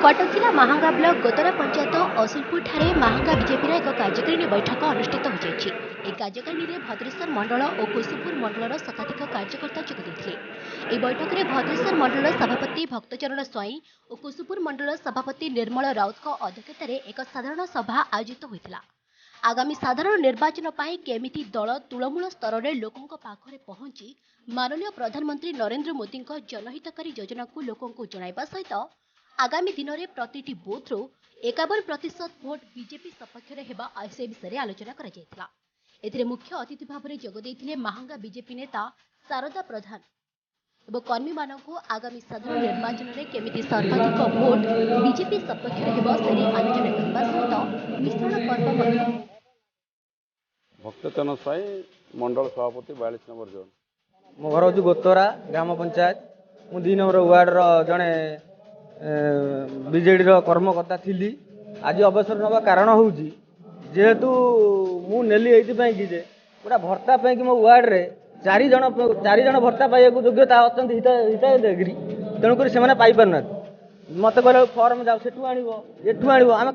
କଟକ ଜିଲ୍ଲା ମାହାଙ୍ଗା ବ୍ଲକ ଗୋତରା ପଞ୍ଚାୟତ ଅସୁଲପୁରଠାରେ ମାହାଙ୍ଗା ବିଜେପିର ଏକ କାର୍ଯ୍ୟକାରିଣୀ ବୈଠକ ଅନୁଷ୍ଠିତ ହୋଇଯାଇଛି। ଏହି କାର୍ଯ୍ୟକାରିଣୀରେ ଭଦ୍ରେଶ୍ୱର ମଣ୍ଡଳ ଓ କୁସୁପୁର ମଣ୍ଡଳର ଶତାଧିକ କାର୍ଯ୍ୟକର୍ତ୍ତା ଯୋଗ ଦେଇଥିଲେ। ଏହି ବୈଠକରେ ଭଦ୍ରେଶ୍ୱର ମଣ୍ଡଳର ସଭାପତି ଭକ୍ତଚରଣ ସ୍ୱାଇଁ ଓ କୁସୁପୁର ମଣ୍ଡଳର ସଭାପତି ନିର୍ମଳ ରାଉତଙ୍କ ଅଧ୍ୟକ୍ଷତାରେ ଏକ ସାଧାରଣ ସଭା ଆୟୋଜିତ ହୋଇଥିଲା। ଆଗାମୀ ସାଧାରଣ ନିର୍ବାଚନ ପାଇଁ କେମିତି ଦଳ ତୃଣମୂଳ ସ୍ତରରେ ଲୋକଙ୍କ ପାଖରେ ପହଞ୍ଚି ମାନନୀୟ ପ୍ରଧାନମନ୍ତ୍ରୀ ନରେନ୍ଦ୍ର ମୋଦିଙ୍କ ଜନହିତକାରୀ ଯୋଜନାକୁ ଲୋକଙ୍କୁ ଜଣାଇବା ସହିତ ଆଗାମୀ ଦିନରେ ପ୍ରତିଟି ବୁଥରୁ 51% ଭୋଟ ବିଜେପି ସପକ୍ଷରେ ହେବା ସେ ବିଷୟରେ ଆଲୋଚନା କରାଯାଇଥିଲା। ଏଥିରେ ମୁଖ୍ୟ ଅତିଥି ଭାବରେ ଯୋଗ ଦେଇଥିଲେ ମାହାଙ୍ଗା ବିଜେପି ନେତା ଶାରଦା ପ୍ରଧାନ ଏବଂ କର୍ମୀମାନଙ୍କୁ ଆଗାମୀ ସାଧାରଣ ନିର୍ବାଚନରେ କେମିତି ସର୍ବାଧିକ ଭୋଟ ବିଜେପି ସପକ୍ଷରେ ହେବ ସେ ନେଇ ଆଲୋଚନା କରିବା ସହିତ ମିଶ୍ରଣ ପର୍ବ ମଧ୍ୟ ଭକ୍ତଚରଣ ସ୍ୱାଇଁ, ମଣ୍ଡଳ ସଭାପତି, 42 ନମ୍ବର ଜୋନ୍। ମୋ ଘର ହେଉଛି ଗୋତରା ଗ୍ରାମ ପଞ୍ଚାୟତ। ମୁଁ 2 ନମ୍ବର ୱାର୍ଡ଼ର ଜଣେ ବିଜେଡ଼ିର କର୍ମକର୍ତ୍ତା ଥିଲି। ଆଜି ଅବସର ନେବା କାରଣ ହେଉଛି, ଯେହେତୁ ମୁଁ ନେଲି ଏଇଥିପାଇଁ କି ଯେ ଗୋଟେ ଭତ୍ତା ପାଇଁକି ମୋ ୱାର୍ଡ଼ରେ ଚାରି ଜଣ ଭତ୍ତା ପାଇବାକୁ ଯୋଗ୍ୟତା ଅଛନ୍ତି, ହିତାଧିକାରୀ, ତେଣୁକରି ସେମାନେ ପାଇପାରୁନାହାନ୍ତି। ମୋତେ କହିଲେ ଫର୍ମ ଯାଅ, ସେଠୁ ଆଣିବ, ଏଠୁ ଆଣିବ, ଆମେ